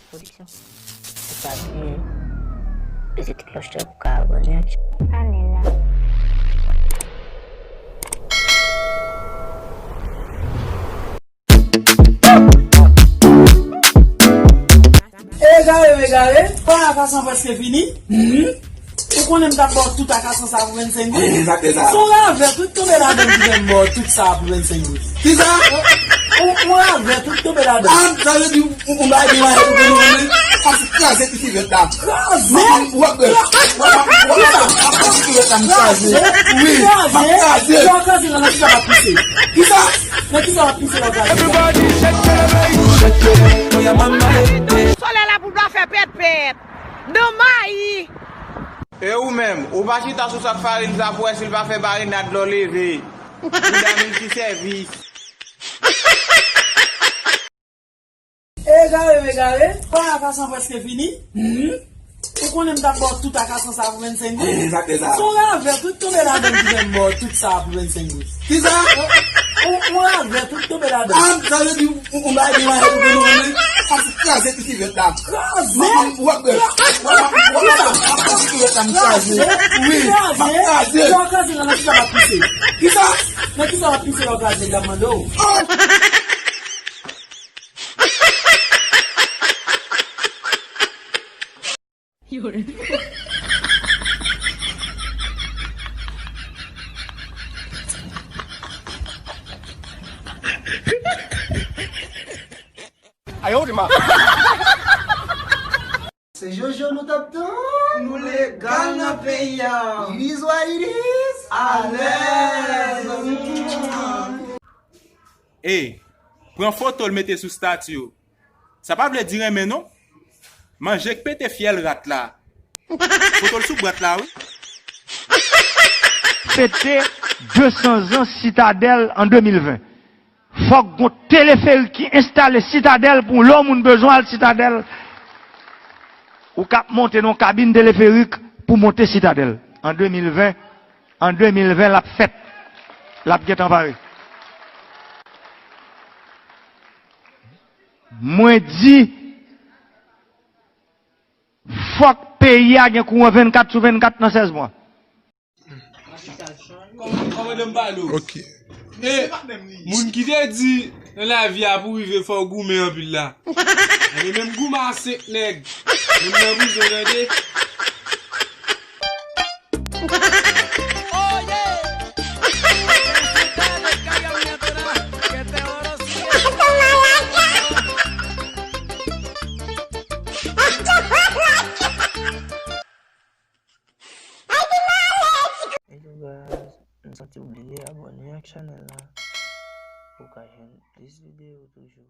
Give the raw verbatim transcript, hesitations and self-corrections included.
Pwodiksyon. E pa bliye peze ti klòch la pou ka abòne ak chanèl la. Egare m egare, vakans lan prèske fini. Ou konnen m t ap ba w tout akasan sa pou vennsenk goud? Se yon ravè tou k tonbe ladan l ki fè m ba w tout sa pou vennsenk goud. Kisa? Yon ravè tou k tonbe ladan l. Ah, sa vle di yon bagay gen manje pou nou vennsenk goud? Sa se kraze ti sivèt la. Kraze? W ap wè. W ap wè. M ap kraze ti sivèt la, m kraze. Wi, m ap kraze. Lè w kraze l la, nan kisa w ap pise? Kisa? Nan kisa w ap pise lè w kraze l la? Solèy la pou l pa fè pèt pèt. Nan mayi. E ou menm, ou pa chita sou sak farin sa pou wè si l pa fè marinad lè w leve. Bouda milti sèvis. Egare m egare, vakans lan prèske fini. Ou konnen m t ap ba w tout akasan sa pou vennsenk goud? Se yon ravè tou k tonbe ladan l ki fè m ba w tout sa pou vennsenk goud. Kisa? Yon ravè tou k tonbe ladan l. Ah, sa vle di yon bagay gen manje pou nou vennsenk goud? Sa se kraze ti sivèt la. Kraze? W ap wè. W ap wè. M ap kraze ti sivèt la, m kraze. Wi, m ap kraze. Lè w kraze l la, nan kisa w ap pise? Kisa? Nan kisa w ap pise lè w kraze l la, m mande w? Ayo, de ma. Se Jojo nou t ap tann. Nou legal nan peyi a. It is what it is. Alèz. Ey, pran foto l mete sou stati w. Sa pa vle di renmen non. Manje k pete fyèl rat la. Foto l sou bwat la wi. Fete de san zan Sitadèl an de mil ven. Fòk gon teleferik ki enstale Sitadèl pou lè yon moun bezwen al Sitadèl, ou k ap monte nan yon kabin teleferik pou monte Sitadèl. An de mil ven, an de mil ven, l ap fèt. L ap gentan pare. Mwen di, fòk peyi a gen kouran vennkat sou vennkat nan sèz mwa. Kòm-, kòmandan m pale w. Ok. E, moun ki te di, nan lavi a pou rive fò w goumen anpil la. Mwen menm goumen a senk nèg. Menm nan prizon, tande. Hello guys, m santi w bliye abòne ak chanèl la pou w ka jwenn plis videyo toujou.